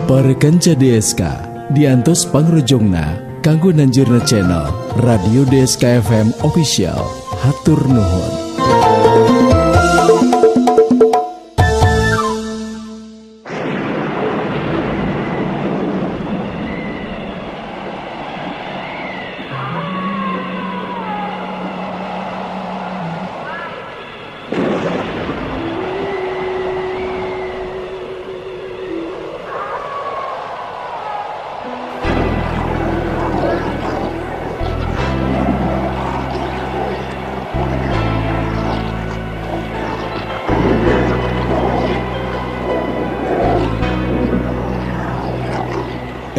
Para kanca DSK diantos pangrojongna kanggo nanjurna channel Radio DSK FM Official. Hatur nuhun.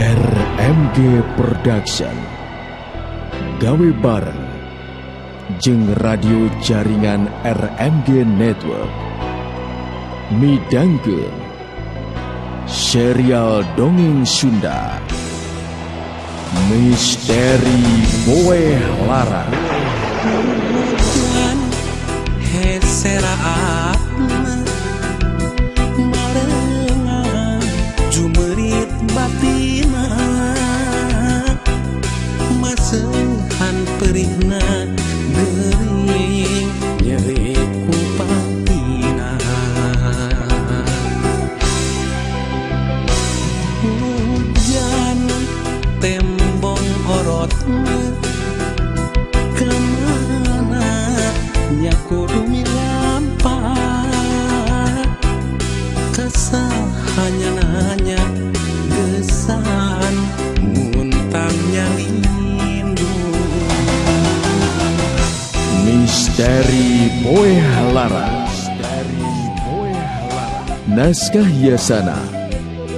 RMG Production gawe bareng jeung radio jaringan RMG Network midangkeun serial dongeng Sunda Misteri Boeh Larang. Perihna gering nyeri kupatina hujan tembong orotna kemana nya kudu milampak kesahanya nanya gesan muntang nyali. Misteri Boeh Larang. Naskah Yasana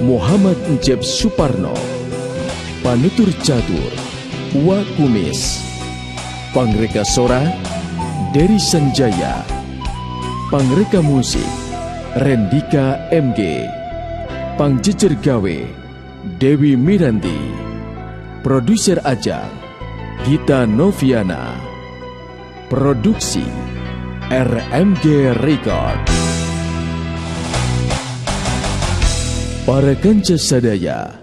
Muhammad Encep Suparno. Panutur Catur Wa Kumis. Pangreka Sora Dery Sanjaya. Pangreka Musik Rendika MG. Pangjejer Gawe Dewi Miranti. Produser Ajang Gita Noviana. Produksi RMG Record. Para kanca sadaya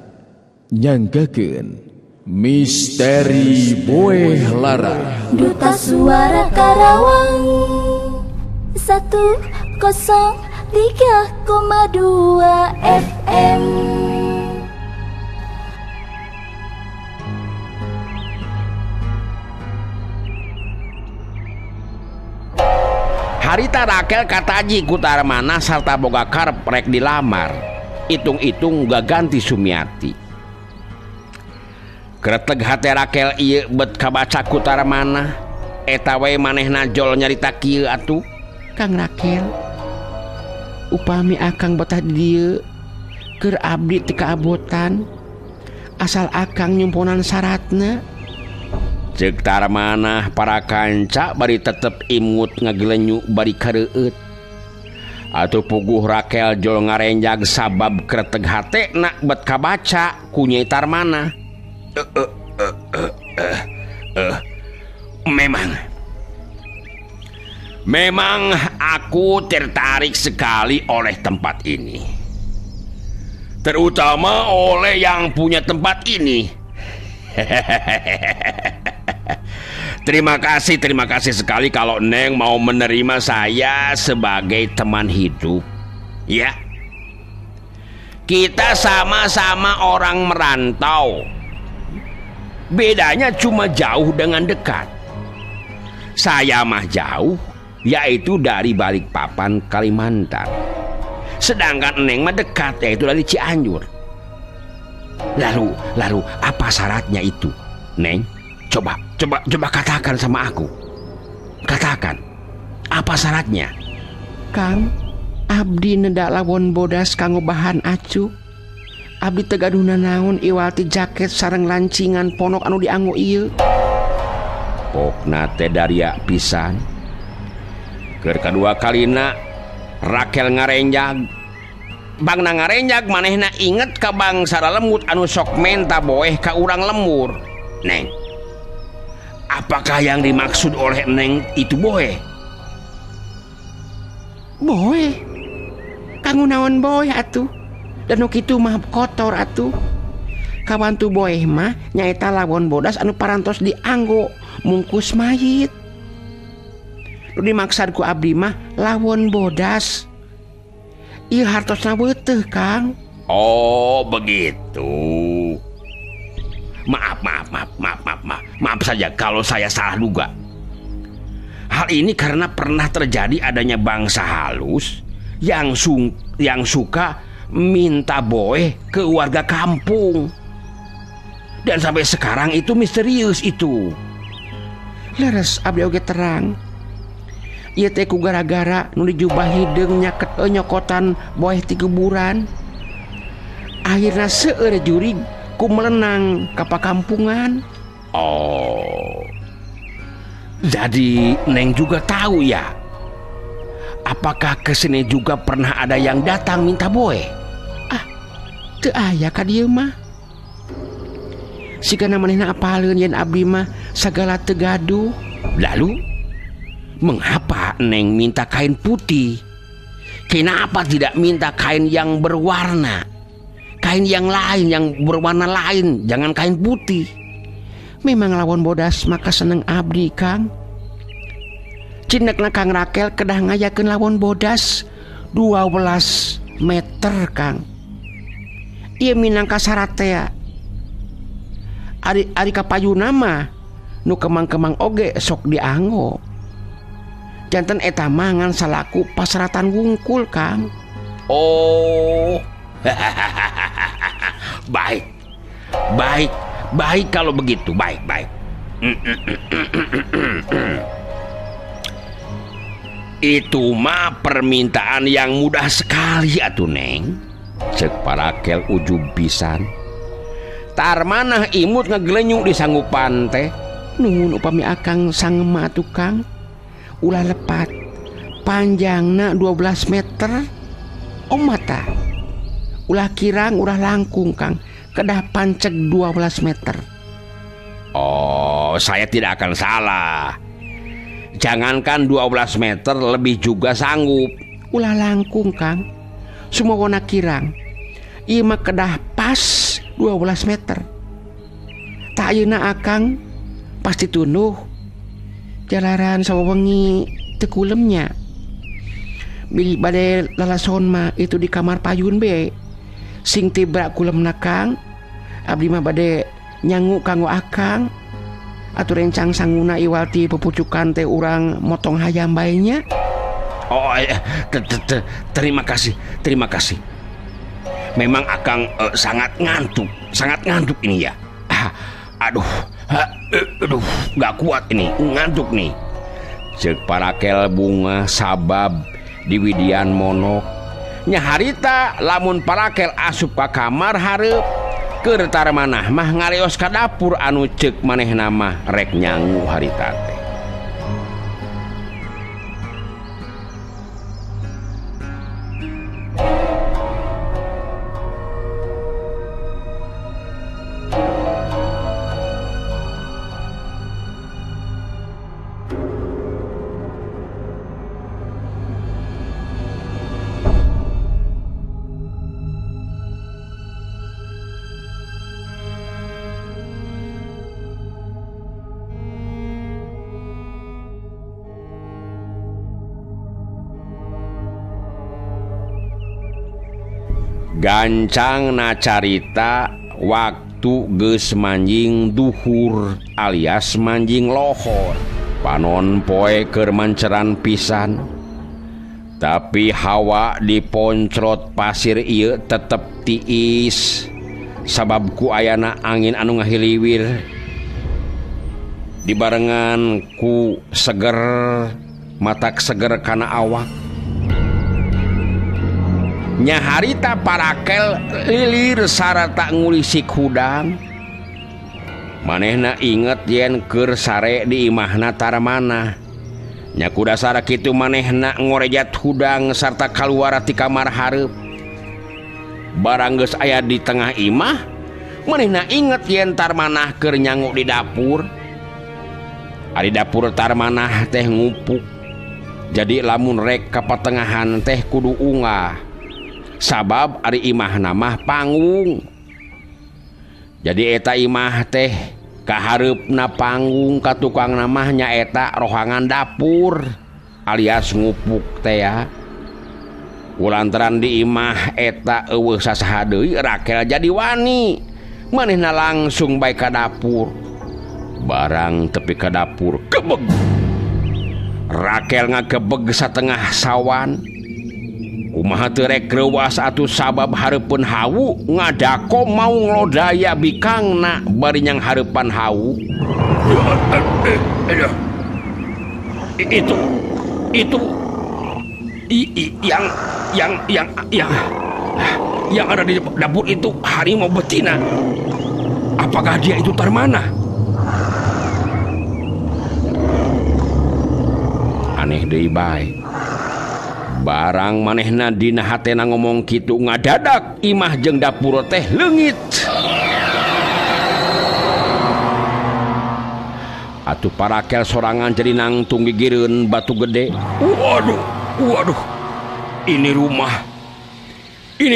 nyanggakeun Misteri Boeh Larang. Duta Suara Karawang 103,2 FM. Harita Rakel kataji ku Tarmana sarta boga karep rek dilamar. Itung-itung gaganti Sumiati. Kreteg hate Rakel ieu bet kabaca ku Tarmana. Eta we manehna jol nyarita kieu atuh. Kang Rakel, upami akang betah di dieu keur abdi teu kaabotan. Asal akang nyumponan syaratna. Ceuk Tarmana para kanca bari tetep imut ngagelenyu bari kareueut. Atuh puguh Rakel jol ngarenjag sabab kreteg hatena bet kabaca ku Nyai Tarmana. Memang aku tertarik sekali oleh tempat ini. Terutama oleh yang punya tempat ini. Terima kasih sekali kalau Neng mau menerima saya sebagai teman hidup. Ya. Kita sama-sama orang merantau. Bedanya cuma jauh dengan dekat. Saya mah jauh, yaitu dari Balikpapan, Kalimantan. Sedangkan Neng mah dekat, yaitu dari Cianjur. Lalu apa syaratnya itu, Neng? Coba katakan sama aku. Katakan, apa syaratnya? Kang, abdi nedak lawon bodas kanggo bahan acu. Abdi teu gaduh nanaon iwal ti jaket sareng lancingan ponok anu dianggo ieu. Pokna teh daria pisan. Keur kadua kalina Rakel ngarenjag. Bangna ngarenjag manehna inget ka bangsa lemut anu sok menta boeh ka urang lembur. Neng, apakah yang dimaksud oleh Neng itu boeh? Boeh? Kanggo naon boeh atuh? Dan nu kitu mah kotor atuh. Kawantu boeh mah nyaeta lawon bodas anu parantos dianggo mungkus mayit. Nu dimaksad ku abdi mah lawon bodas. Ieu hartosna weuteuh, Kang. Oh, begitu. Maaf saja kalau saya salah duga. Hal ini karena pernah terjadi adanya bangsa halus yang suka minta boeh ke warga kampung. Dan sampai sekarang itu misterius itu. Leres abdi oge terang. Ieu teh ku gara-gara nu dijubah hideung nyaket nyokotan boeh ti kuburan. Akhirna seueur jurig ku melenang ka pakampungan. Oh. Jadi Neng juga tahu ya? Apakah kesini juga pernah ada yang datang minta boeh? Ah, teu aya ka dieu mah. Sigana manehna apaleun yen abdi mah sagala teu gaduh. Lalu mengapa Neng minta kain putih? Kenapa tidak minta kain yang berwarna? Kain yang lain, yang berwarna lain, jangan kain putih. Memang lawon bodas maka seneng abdi, Kang. Cinekna Kang Rakel kedah ngayakeun lawon bodas 12 meter, Kang. Ieu minangka syarat teh. Ari kapayuna mah nu kemang-kemang oge sok dianggo. Janten eta mah ngan salaku pasaratan wungkul, Kang. Oh. Baik. Baik kalau begitu, baik. Itu mah permintaan yang mudah sekali atuh, Neng. Cek Parakel ujub pisan. Tarmanah imut ngegelenyuk di sanggupan teh. Nuhun upami akang sangema atuh, Kang. Ulah lepat. Panjangna 12 meter. Omata. Ulah kirang, ulah langkung, Kang. Kedah panceg 12 meter. Oh, saya tidak akan salah. Jangankan 12 meter, lebih juga sanggup. Ulah langkung, Kang. Sumawona kirang. Ieu mah kedah pas 12 meter. Tak ayeuna akang pasti tunduh. Jalaran sawewengi teu kulemnya. Bilih bade lalason mah itu di kamar payun be. Sing tibra kulemna, Kang. Abdi mah bade nyangu kanggo akang. Atuh rencang sanguna iwal ti pepucukan teh urang motong hayam bae nya. Oh, terima kasih. Memang akang sangat ngantuk ini ya. Aduh, gak kuat ini, ngantuk nih. Cek Parakel bunga sabab di widian monok. Nyaharita lamun Parakel asup ka kamar hareup keur Tarmanah mah ngareos ka dapur anu ceuk manehna mah rek nyangu harita teh. Gancang nacarita waktu geus manjing duhur alias manjing lohor. Panon poe keur manceran pisan. Tapi hawa diponcrot pasir ieu tetep tiis. Sabab ku ayana angin anu ngahiliwir. Dibarengan ku seger matak seger kana awak. Nyaharita Parakel lilir sarata ngulisik hudang. Manehna inget yen keur sare di imahna Tarmanah. Nya ku dasar kitu manehna ngorejat hudang sarta kaluar ti kamar hareup. Barang geus aya di tengah imah, manehna inget yen Tarmanah keur nyangu di dapur. Ari dapur Tarmanah teh ngupuk. Jadi lamun rek ka patengahan teh kudu ungah. Sabab ari imahna mah panggung. Jadi eta imah teh kahareupna panggung ka tukangna mah nyaeta rohangan dapur alias ngupuk teh ya. Kulantaran di imah eta eueuh sasaha deui Rakel jadi wani. Manehna langsung bae ka dapur. Barang tepi ka dapur kebeg. Rakel ngagebeg satengah sawan. Kumaha teu rek reuas atuh sabab hareupeun hawu ngadako mau nglodaya bikangna bari nyang hareupan hawu. Itu yang ada di dapur itu harimau betina. Apakah dia itu Tarmana? Aneh deui bae. Barang manehna dina hatena ngomong kitu ngadadak imah jeung dapur teh leungit. Atuh Parakel sorangan jadi nangtung gigireun batu gede. Waduh, waduh. Ini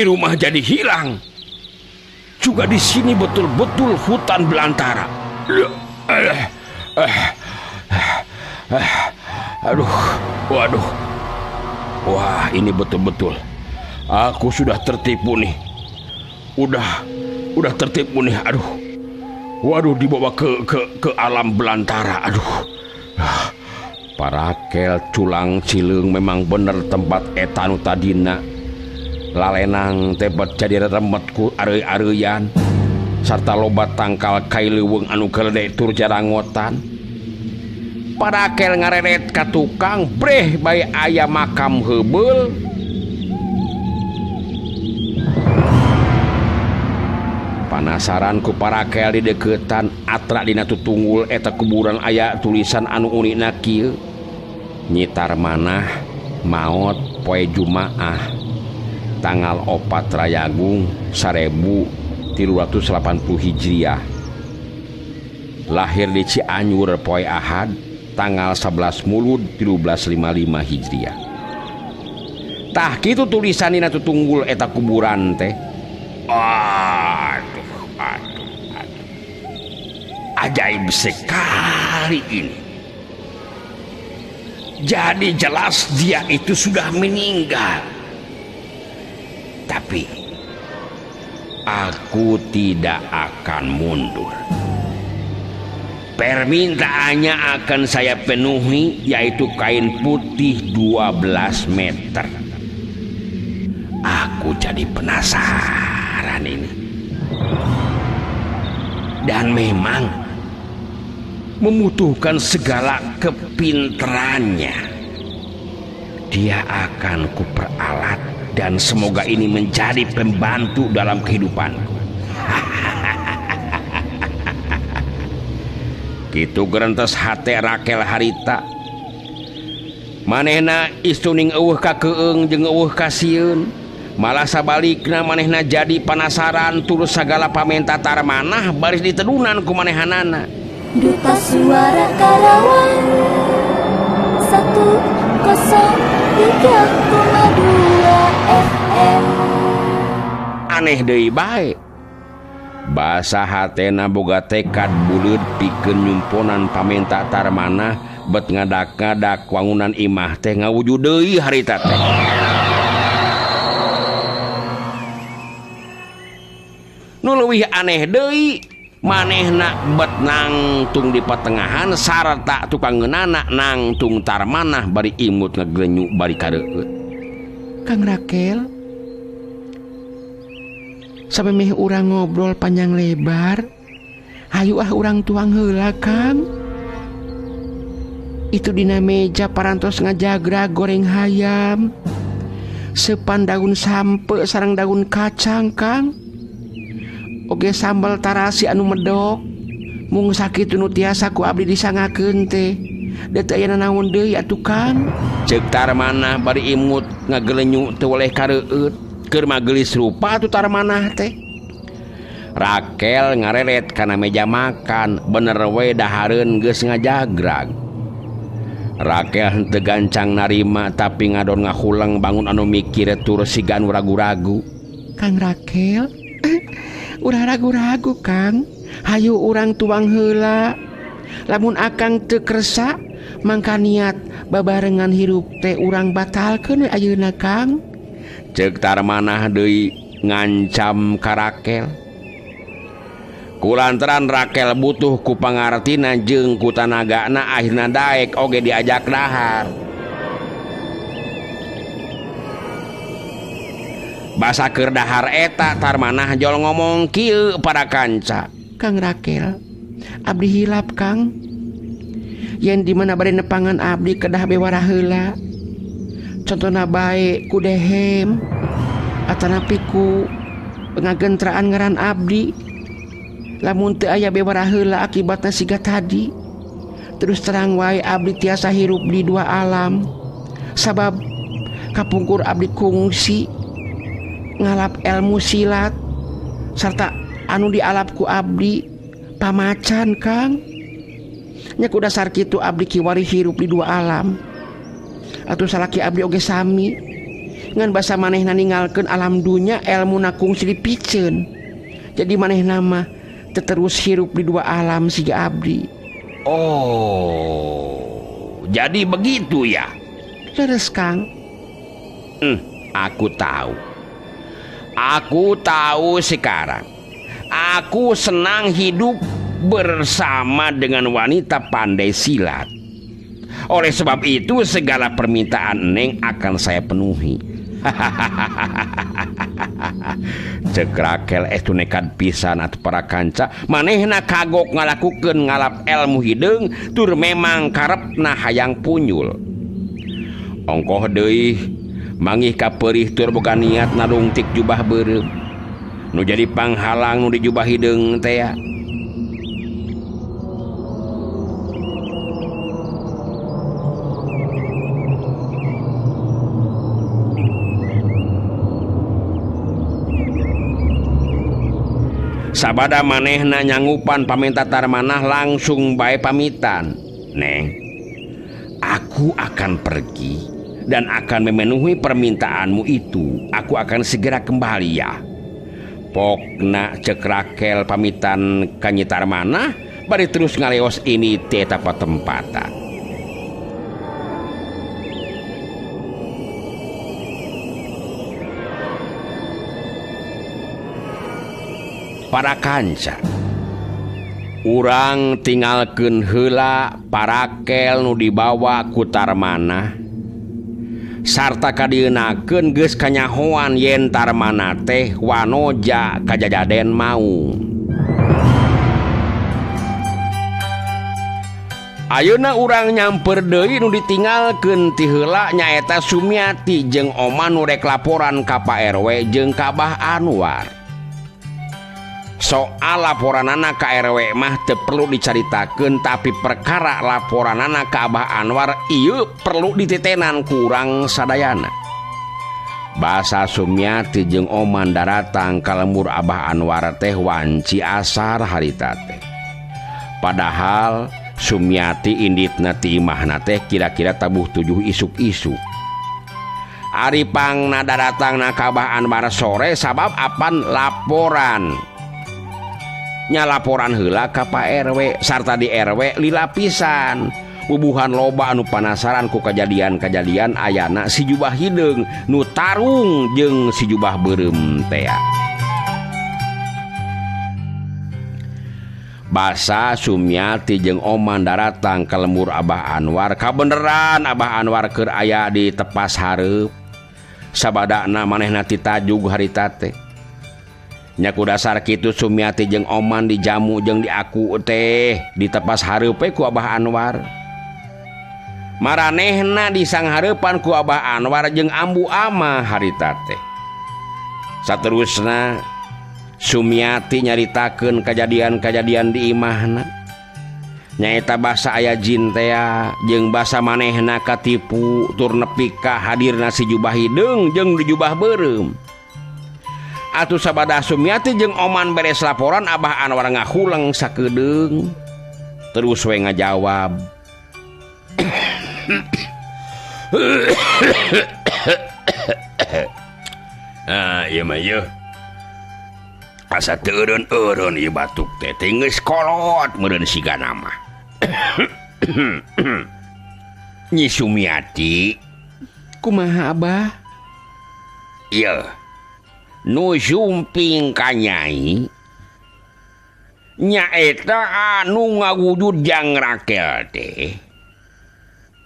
rumah jadi hilang. Juga di sini betul-betul hutan belantara. Aduh, waduh. Wah, ini betul-betul. Aku sudah tertipu nih. Udah tertipu nih. Aduh. Waduh, dibawa ke alam belantara. Aduh. Parakel culang cileung memang bener tempat eta nu tadina. Lalenang tebet jadi remet ku areuy-areuyan sarta loba tangkal kai leuweung anu geledek tur jarangotan. Parakel ngareret ka tukang breh bae aya makam heubeul. Panasaran ku Parakel di deukeutan atra dina tutunggul eta kuburan aya tulisan anu unikna kieu. Nyi Tarmanah maot poe Jumaah tanggal 4 Rayagung 1380 Hijriah. Lahir di Cianjur poe Ahad tanggal 11 Mulud 1355 Hijriah. Tah kitu tulisan dina tutunggul eta kuburan teh. Aduh, aduh, aduh. Ajaib sekali ini. Jadi jelas dia itu sudah meninggal. Tapi aku tidak akan mundur. Permintaannya akan saya penuhi, yaitu kain putih 12 meter. Aku jadi penasaran ini. Dan memang membutuhkan segala kepintarannya. Dia akan kuperalat dan semoga ini menjadi pembantu dalam kehidupanku. Kitu gerentes hate Rakel harita. Manehna istuning eueuh ka keung jeung eueuh ka sieun. Malah sabalikna manehna jadi panasaran tur sagala pamenta Tarmanah baris ditedunan ku manehanana. Duta Suara Karawang 103,2 FM. Aneh deui bae. Basa hatena boga tekad buleud pikeun nyumponan pamenta Tarmanah bet ngadak-ngadak wangunan imah teh ngawujud deui harita teh. Nu leuwih aneh deui manehna bet nangtung di patengahan sarta tukang ngeunana nangtung Tarmanah bari imut ngaglenyu bari kareueut. Kang Rakel, samemeh urang ngobrol panjang lebar, hayu ah urang tuang heula Kang. Itu dina meja parantos ngajagra goreng hayam, sepan daun sampe sareng daun kacang Kang. Oge sambal tarasi anu medok. Mung sakitu nu tiasa ku abdi disangakeun teh. Da teu aya nanaon deui atuh Kang. Ceuk Tarmanah bari imut ngagelenyu teu weleh kareueut. Keur magelis rupa atuh Tarmanah teh. Rakel ngareret kana meja makan, bener we dahareun geus ngajagrag. Rakel henteu gancang narima tapi ngadon ngahuleng bangun anu mikir tur siga anu ragu-ragu. Kang Rakel, ulah ragu-ragu Kang. Hayu urang tuang heula. Lamun akang teu kersa, mangka niat babarengan hirup teh urang batalkeun we ayeuna Kang. Ceuk Tarmanah deui ngancam ka Rakel. Kulantaran Rakel butuh ku pangartina jeung ku tanagana akhirna daek oge diajak dahar. Basa keur dahar eta Tarmanah jol ngomong kieu para kanca. Kang Rakel, abdi hilap Kang. Yen di mana bade nepangan abdi kedah bewara heula. Contona bae ku dehem atanapi ku ngagentraan ngaran abdi. Lamun teu aya bewara heula akibatna siga tadi. Terus terang wae abdi tiasa hirup di dua alam. Sabab kapungkur abdi kungsi ngalap ilmu silat sarta anu dialap ku abdi pamacan Kang. Nya ku dasar kitu abdi kiwari hirup di dua alam. Atuh salaki abdi oge sami. Ngan basa manehna ninggalkeun alam dunya elmuna kungsi dipiceun. Jadi manehna mah terus hirup di dua alam siga abdi. Oh, jadi begitu ya? Leres Kang. Aku tahu. Aku tahu sekarang. Aku senang hidup bersama dengan wanita pandai silat. Oleh sebab itu segala permintaan Neng akan saya penuhi. Cek Rakel itu nekat pisan atuh para kanca. Manehna kagok ngalakukeun ngalap ilmu hideung tur memang karepna hayang punyul. Ongkoh deui mangih ka peurih tur boga niat narungtik jubah beureum. Nu jadi panghalang nu di jubah hideung teh. Sabada manehna nyangupan pamenta Tarmanah langsung bae pamitan. Neng, aku akan pergi dan akan memenuhi permintaanmu itu. Aku akan segera kembali ya. Pokna cek Rakel pamitan ka Nyi Tarmanah bari terus ngaleos ini teh tapa tempatan. Para kanca, urang tinggalkeun heula Parakel nu dibawa ku Tarmanah sarta kadieunakeun geus kanyahoan yen Tarmanah teh wanoja kajajaden maung. Ayeuna urang nyamper deui nu ditinggalkeun ti heula nyaeta Sumiati jeung Oman nu rek laporan ka Pak RW jeung ka Bah Anwar. Soal laporanana ka RW mah teu perlu dicaritakeun, tapi perkara laporanana ka Abah Anwar ieu perlu dititenan kurang sadayana. Basa Sumiati jeung Oman daratang ka lembur Abah Anwar teh wanci asar harita teh. Padahal Sumiati inditna ti imahna teh kira-kira tabuh 7 isuk-isuk. Ari pangna daratangna ka Abah Anwar sore sabab apan laporan. Nya laporan heula ka Pak RW sarta di RW lila pisan. Bubuhan loba anu panasaran ku kajadian-kajadian ayana si jubah hideung nu tarung jeung si jubah beureum tea. Basa Sumiati jeung Oman daratang ka lembur Abah Anwar. Kabeneran Abah Anwar keur aya di tepas hareup. Sabadana manehna ti tajug harita teh. Nya ku dasar kitu Sumiati jeung Oman dijamu jeung diaku teh ditepas hareup ku Abah Anwar. Maranehna disanghareupan ku Abah Anwar jeung Ambu Amah harita teh. Saterusna Sumiati nyaritakeun kajadian-kajadian di imahna. Nyaeta basa aya jin tea jeung basa manehna katipu tur nepi ka hadirna si jubah hideung jeung di jubah beureum. Atuh sabada Sumiati jeung Oman beres laporan Abah Anwar ngahuleng sakedeung. Terus we ngajawab. Ah, ieu mah yeuh. Asa teu eureun-eureun ieu batuk teh teh geus kolot meureun sigana mah. Nyi Sumiati, kumaha Abah? Ieu nu sumping ka Nyai nyaeta anu ngawujud jang Rakel teh.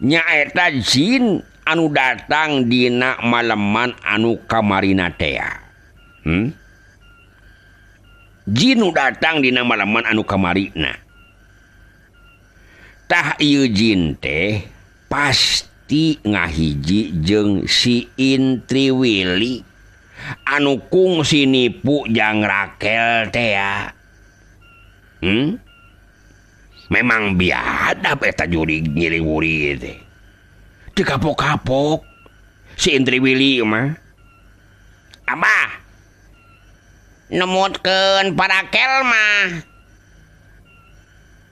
Nyaeta jin anu datang dina maleman anu kamarina tea. Jin nu datang dina maleman anu kamarina. Tah ieu jin teh pasti ngahiji jeung si Intri Wili anu kungsi nipu jang Rakel tea. Memang biadab eta jurig nyiriwuri teh. Teu kapok-kapok si Intri Wili mah. Abah nemutkeun Parakel mah.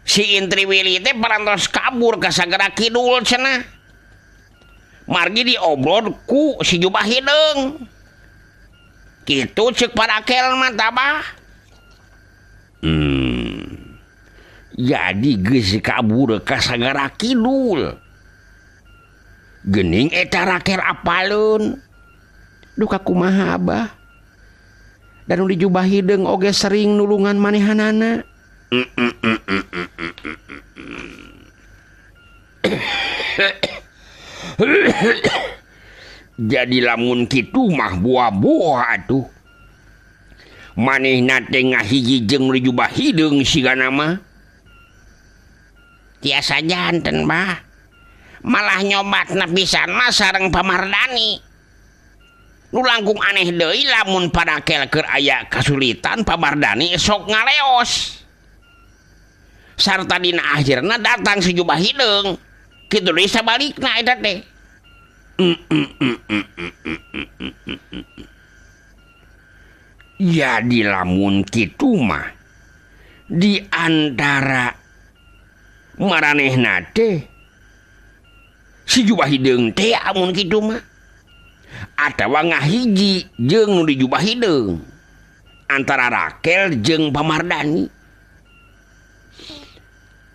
Si Intri Wili teh parantos kabur ka Sagara Kidul cenah. Margi diobrol ku si jubah hideung. Kitu ceuk Parakel mah tabah. Jadi geus kabur ka Sagara Kidul. Geuning eta Rakel apaleun. Duka kumaha Abah? Dan nu dijubah hideung oge sering nulungan manehanana. Jadi lamun kitu mah buah-buah atuh. Manehna teh ngahiji jeung nu dijubah hideung sigana mah. Tiasa janten bah. Malah nyobatna pisan mah sareng Pamardani. Nu langkung aneh deui lamun Parakel keur aya kasulitan Pamardani sok ngaleos. Sarta dina akhirna datang si jubah hideung. Kitu deui sabalikna eta teh. Jadi lamun kitu mah di antara maranehna teh si jubah hideung teh amun kitu mah atawa ngahiji jeung nu dijubah hideung antara Rakel jeung Pamardani.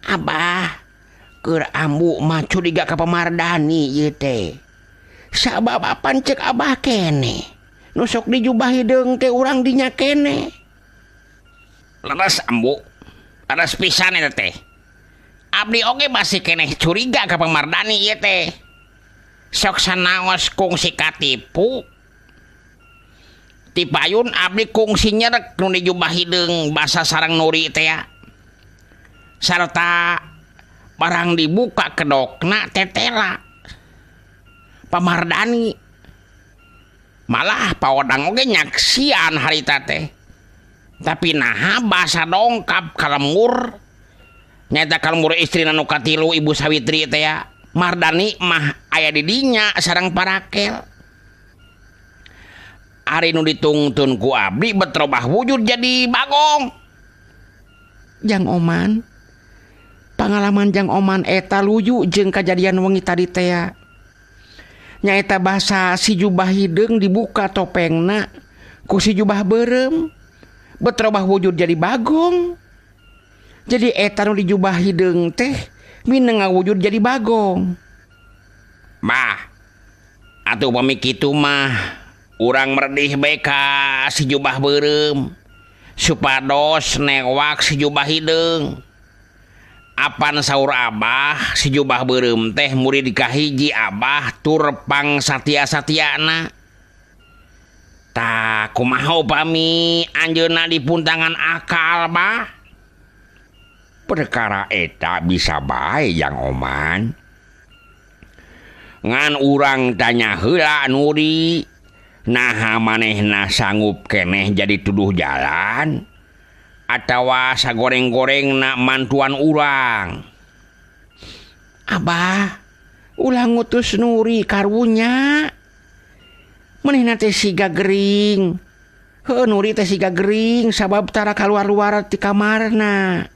Abah keur ambu mah curiga ka Pamardani ieu teh. Sabab apan ceuk abah keneh nu sok dijubah hideung teh urang dinya keneh. Leres ambu, leres pisan eta teh. Abdi oge masih keneh curiga ka Pamardani ieu teh. Sok sanaos kungsi katipu. Tipayun abdi kungsi nyerek nu dijubah hideung basa sareng Nuri teh ya. Sarta barang dibuka kedokna tetela Pamardani. Malah paodang oge nyaksian harita teh. Tapi naha basa dongkap ka lembur. Nyaeta ka lembur istrina nu katilu Ibu Sawitri teh ya. Mardani mah aya di dinya sareng Parakel. Ari nu ditungtun ku abdi betrobah wujud jadi bagong. Jang Oman, pangalaman Jang Oman eta luyu jeung kajadian wengi tadi teh. Nyaeta basa si jubah hideung dibuka topengna ku si jubah beureum betrobah wujud jadi bagong. Jadi eta nu dijubah hideung teh mineng ngawujud jadi bagong. Mah, atuh pami kitu mah urang meredih bae ka si jubah beureum supados newak si jubah hideung. Apan saur abah si jubah beureum teh murid kahiji abah tur pang satia-satiana. Tah kumaha upami anjeunna dipuntangan akal bah? Perkara eta bisa bae Jang Oman. Ngan urang tanya heula Nuri, naha manehna sanggup keneh jadi tuduh jalan atawa sagoreng-gorengna mantuan urang. Abah, ulah ngutus Nuri karunya. Manehna teh siga gering. Heuh, Nuri teh siga gering sabab tara kaluar-luar ti kamarna.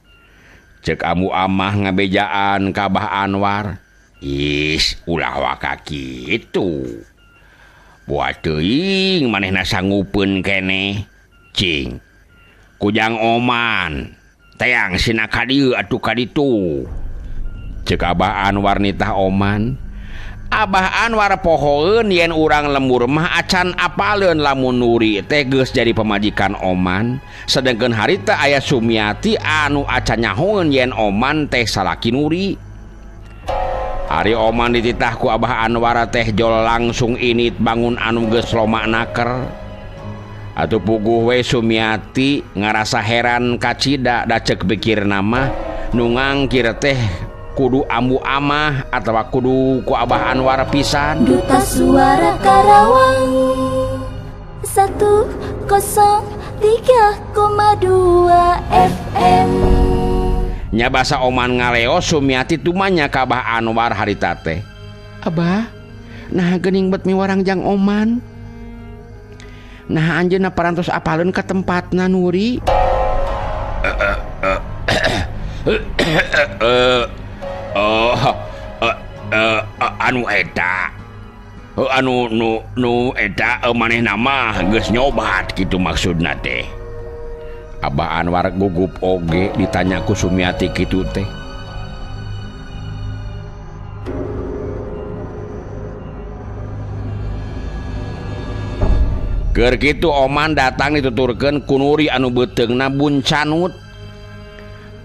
Cek amu amah ngabejaan ka Abah Anwar. Is ulah waka kitu. Buat teuing manehna sanggupeun keneh. Cing. Kujang Oman. Teang sina ka dieu atuh ka ditu. Ceuk Abah Anwar nitah Oman. Abah Anwar pohoeun yen urang lembur mah acan apaleun lamun Nuri teh geus jadi pamajikan Oman, sedengkeun harita aya Sumiati anu acan nyahoeun yen Oman teh salaki Nuri. Ari Oman dititah ku Abah Anwar teh jol langsung init bangun anu geus loma naker. Atuh puguh we Sumiati ngarasa heran kacida da ceuk pikirna mah nu ngangkir teh kudu ambu amah atawa kudu ku Abah Anwar pisan. Duta Suara Karawang 103,2 FM. Nya basa Oman ngaleo Sumiati tumanya ka Abah Anwar harita teh. Abah, nah geuning bet miwarang jang Oman. Nah anjeunna parantos apaleun ka tempatna Nuri. Anu eta anu nu nu eta manehna mah geus nyobat kitu maksudna teh. Abah Anwar gugup oge ditanya ku Sumiati kitu teh. Keur kitu Oman datang dituturkeun ku Nuri anu beuteungna buncanut.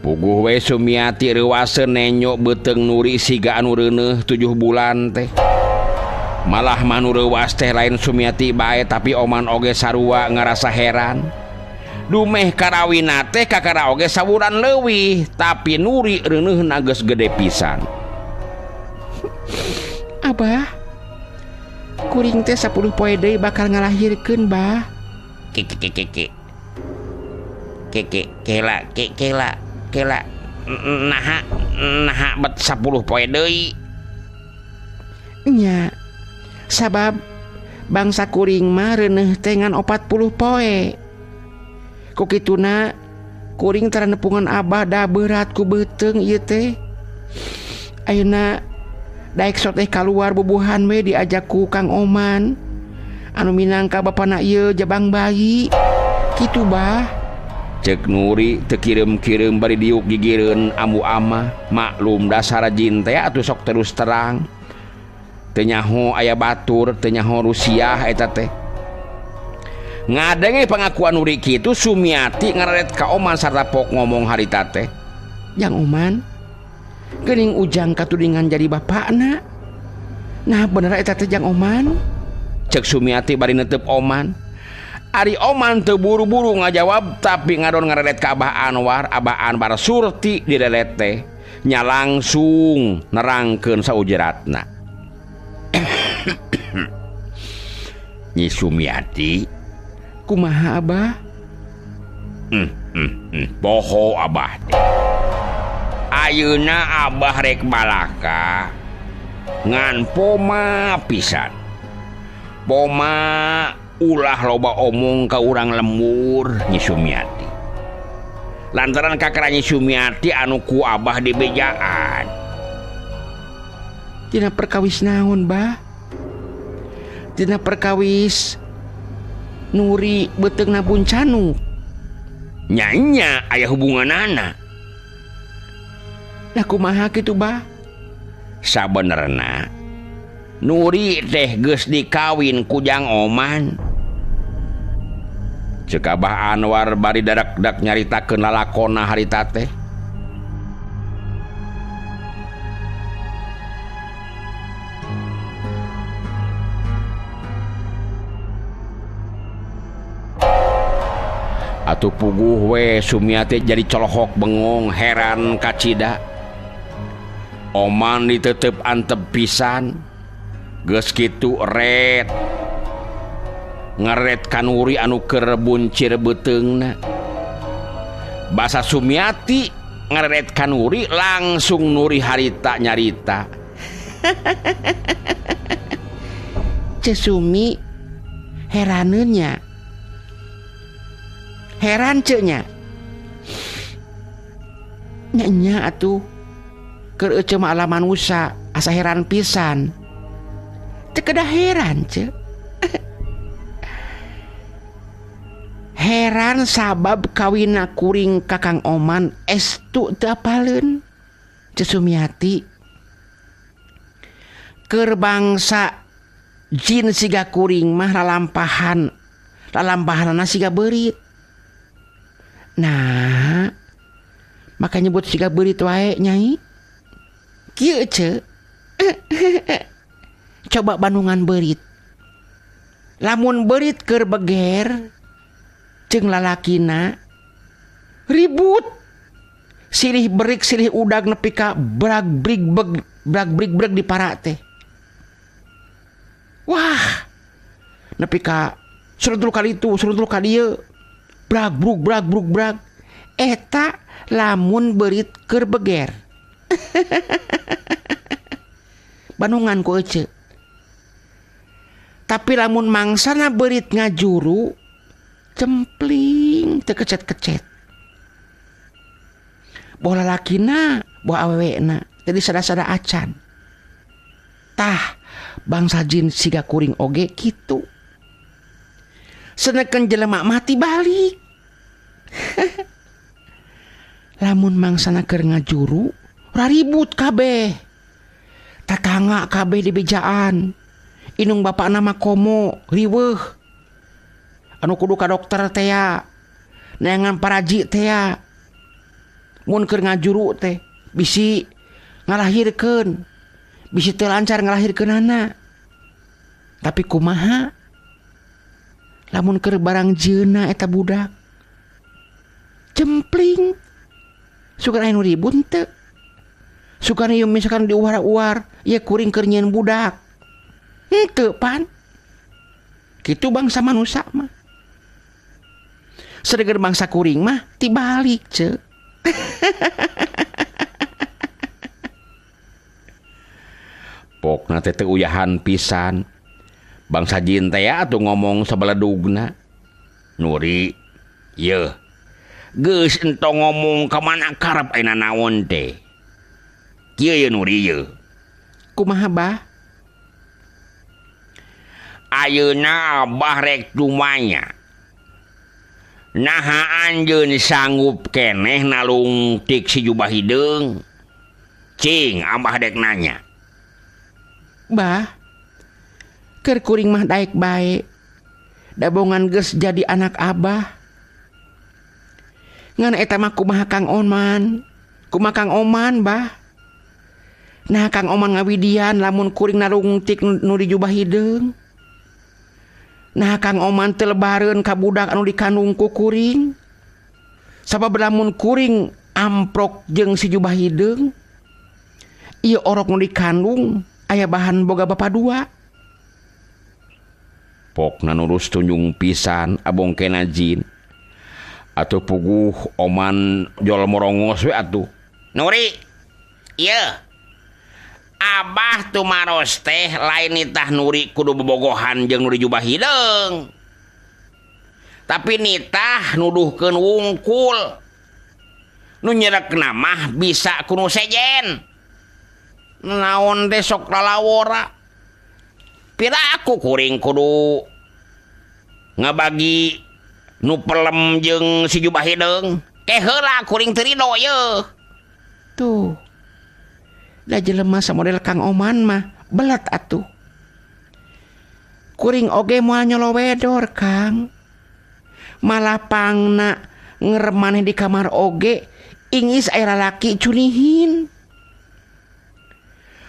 Puguh we Sumiati reuaseun nenyo beuteung Nuri siga anu reuneuh 7 bulan teh. Malah mah nu reuas teh lain Sumiati bae tapi Oman oge sarua ngarasa heran. Dumeh karawina teh kakara oge sawulan leuwih tapi Nuri reuneuhna geus gede pisan. Abah, kuring teh 10 poe deui bakal ngalahirkeun, Bah. Keke keke. Keke kela kela kela naha naha bet 10 poe deui. Nya, sabab bangsa kuring mah reuneuh teh ngan 40 poe. Ku kituna kuring tara nepungan Abah da berat ku beuteung ieu teh. Ayeuna daek sok teh kaluar bubuhan we diajak ku Kang Oman anu minangka bapana ieu jabang bayi. Kitu, Bah. Cek Nuri teu kireum-kireum bari diuk gigireun ambu amah. Maklum dasar jin teh atuh sok terus terang. Teu nyaho aya batur, teu nyaho Rusiah eta teh. Ngadenge pengakuan Nuri kitu Sumiati ngararet ka Oman sarta pok ngomong harita teh. Jang Oman, geuning Ujang katudingan jadi bapakna. Nah bener eta teh Jang Oman. Cek Sumiati bari netep Oman. Ari Oman teu buru-buru ngajawab tapi ngadon ngarelet ka Abah Anwar. Abah Anwar surti direlet teh nya langsung nerangkeun saujeratna. Nyi Sumiati, kumaha Abah? Poho Abah teh. Ayeuna Abah rek balaka ngan poma pisan. Poma ulah loba omong ka urang lembur Nyi Sumiati. Lantaran kakara Nyi Sumiati anu ku Abah dibejaan. Tina perkawis naon, Bah? Tina perkawis Nuri beuteungna buncanu. Nya-nya aya hubunganana. Lah kumaha kitu, Bah? Sabenerna Nuri teh geus dikawin ku Jang Oman. Ceuk Abah Anwar bari dadak-dak nyaritakeun lalakonna harita teh. Atuh puguh we Sumiati jadi colohok bengong heran kacida. Oman ditetep antep pisan. Geus kitu ret ngeret ka Nuri anu keur buncir beuteungna. Basa Sumiati ngeret ka Nuri langsung Nuri harita nyarita. Ceu Sumi heraneun nya. Heran ceu nya. Nya nya atuh keur eceu mah ala manusa. Asa heran pisan. Teu kedah heran ce. Heran sabab kawina kuring ka Kang Oman estu teu apaleun. Ceu Sumiati. Keur bangsa jin siga kuring mah lalampahan. Lalampahanana siga beurit. Nah, maka nyebut siga beurit wae nyai. Kieu ce. Coba bandungan beurit. Lamun beurit keur beger jeung lalakina ribut. Silih berik silih udag nepi ka brag brig beg brag brig breg di para teh. Wah, nepi ka seruntul ka ditu, seruntul ka dieu. Brag brug brag brug brag. Eta lamun beurit keur beger. Bandungan ku ece. Tapi lamun mangsana beurit ngajuru cempling teu kecet-kecet. Boh lalakina, boh awewena, teu disada-sada acan. Tah, bangsa jin siga kuring oge kitu. Seneken jelema mati balik. Lamun mangsana keur ngajuru, raribut kabeh. Tatangga kabeh dibejaan. Inung bapakna mah komo, riweuh. Anu kudu ka dokter teh ya. Neangan paraji teh ya. Mun keur ngajuru teh bisi ngalahirkeun. Bisi teu lancar ngalahirkeunana. Tapi kumaha? Lamun keur barang jieuna eta budak. Cempling. Sugan aya nu ribut teu? Sugan ieu misalkan diuar-uar, ieu kuring keur nyieun budak. Henteu pan. Kitu bangsa manusia mah. Sedeger bangsa kuring mah tibalik ce. Pokna teh teu uyahan pisan. Bangsa jin teh atuh ngomong sabaledugna. Nuri, yeuh. Geus entong ngomong ka mana karep ayeuna naon teh. Kieu ye Nuri yeuh. Kumaha bah? Ayeuna abah rek tumanya. Naha anjeun sanggup keneh nalungtik si jubah hideung. Cing abah dek nanya. Bah, keur kuring mah daek bae. Dabongan geus jadi anak abah. Ngan eta mah kumaha Kang Oman? Kumaha Kang Oman, bah? Nah Kang Oman ngawidian lamun kuring nalungtik nu di jubah hideung. Nah Kang Oman teu lebareun ka budak anu dikandung ku kuring. Sabab lamun kuring amprok jeung si jubah hideung, ieu orok nu dikandung aya bahan boga bapa dua. Pokna nurus tunjung pisan abong kena jin. Atuh puguh Oman jol morongos we atuh. Nuri, ieu Abah tumaros teh lain nitah Nuri kudu bobogohan jeung Nuri jubah hideung. Tapi nitah nuduhkeun wungkul. Nu nyerekna mah bisa ku nu sejen. Naon teh sok lalawora. Pira aku kuring kudu ngabagi nu pelem jeung si jubah hideung. Ke heula kuring teu rido yeuh. Tuh. Da jelema samodel Kang Oman mah belat atuh. Kuring oge moal nyolowedor Kang. Malah pangna ngeremaneh di kamar oge ingis aya lalaki cunihin.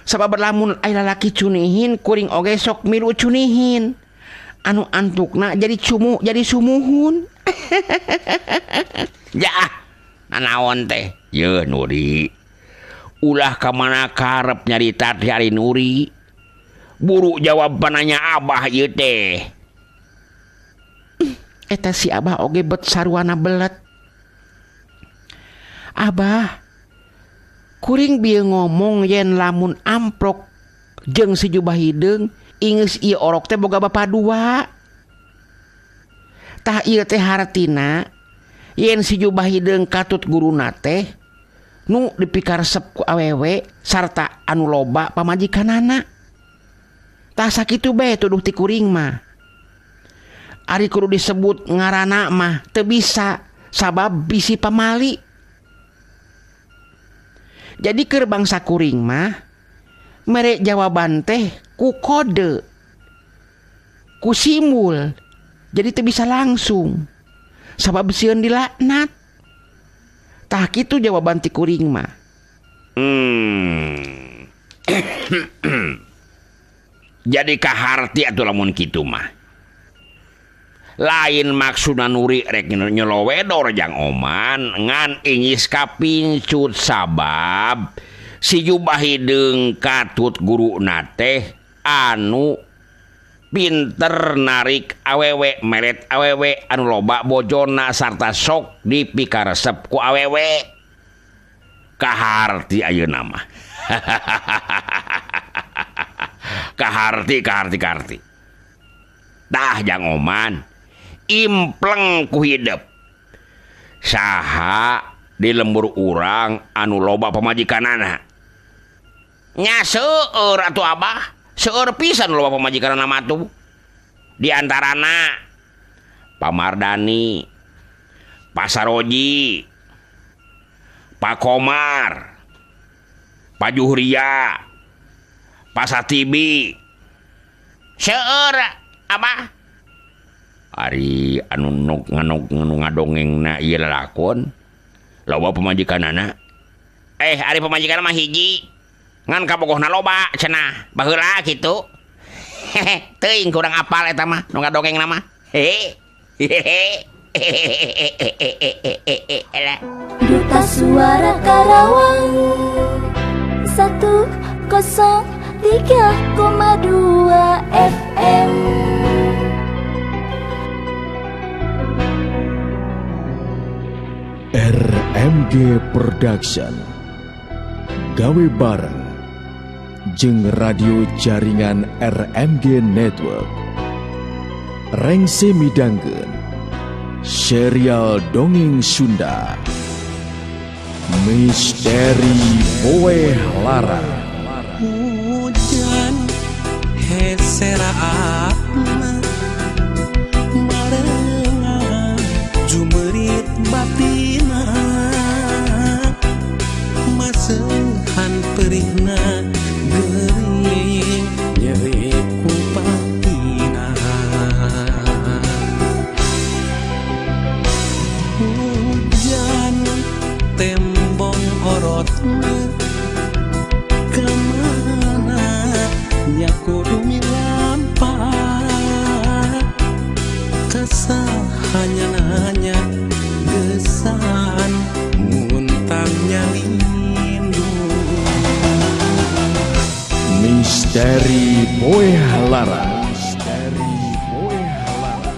Sabab lamun aya lalaki cunihin kuring oge sok milu cunihin. Anu antukna jadi cumu jadi sumuhun. Ya, nanaon teh? Yeuh Nuri. Ulah ka mana karep nyarita teh ari Nuri. Buru jawab pananya abah ieu teh. Eta si abah oge bet saruana belet. Abah, kuring bieu ngomong yen lamun amprok jeung si jubah hideung ingeus ieu orok teh boga bapa dua. Tah ieu teh hartina yen si jubah hideung katut guruna teh Nu dipikaresep ku awewe sarta anu loba pamajikanana. Tah sakitu bae tuduh ti kuring mah. Ari kudu disebut ngaranna mah teu bisa sabab bisi pamali. Jadi keur bangsa kuring mah mere jawaban teh ku kode, ku simbol. Jadi teu bisa langsung sabab sieun dilaknat. Tah kitu jawaban ti kuring mah. Jadi kaharti atuh lamun kitu mah. Lain maksudna Nuri rek nyelowedor jang Oman ngan ingis kapincut sabab si jubah hideung katut guruna teh anu pinter narik awewe meret awewe anu loba bojona sarta sok dipikaresep ku awewe. Kaharti ayeuna mah. Kaharti kaharti kaharti. Tah jang Oman impleng ku hidep. Saha di lembur urang anu loba pamajikanana? Nya seueur atuh Abah. Seueur pisan loba pamajikanana mah tuh. Di antarana Pak Mardani, Pak Saroji, Pak Komar, Pak Juhria, Pak Satibi. Seueur Abah. Ari anu nuk nganuk nu ngadongengna ieu lalakon loba pamajikanana. Ari pamajikan mah hiji. Ngan kabogohna loba cenah baheula kitu. Teuing kurang apal eta mah nu ngadongengna mah. Duta Suara Karawang 103,2 FM. RMG Production gawe bareng jeung radio jaringan RMG Network. Rengse midangkeun serial dongeng Sunda Misteri Poe Larang. Hujan heseraatna marengan jumerit batina masehan perihna geuring nyeri ku patina. Hujan tembong orotna kemana nya kudu milampah kesahanya nanya gesan muntang nyalindu. Misteri Poe Larang.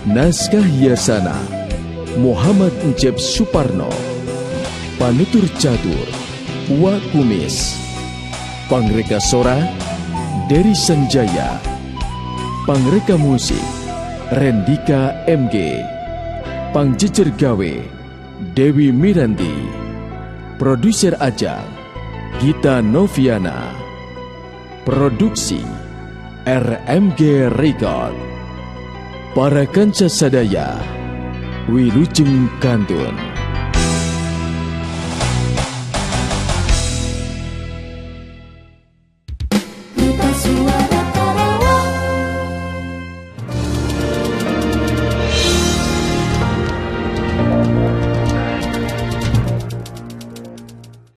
Naskah Yasana Muhammad Encep Suparno. Panutur Catur Wa Kumis. Pangreka Sora Dery Sanjaya. Pangreka Musik Rendika MG. Pangjejer Gawe Dewi Miranti. Produser Ajang Gita Noviana. Produksi RMG Record. Para kanca sadaya wilujeng kantun.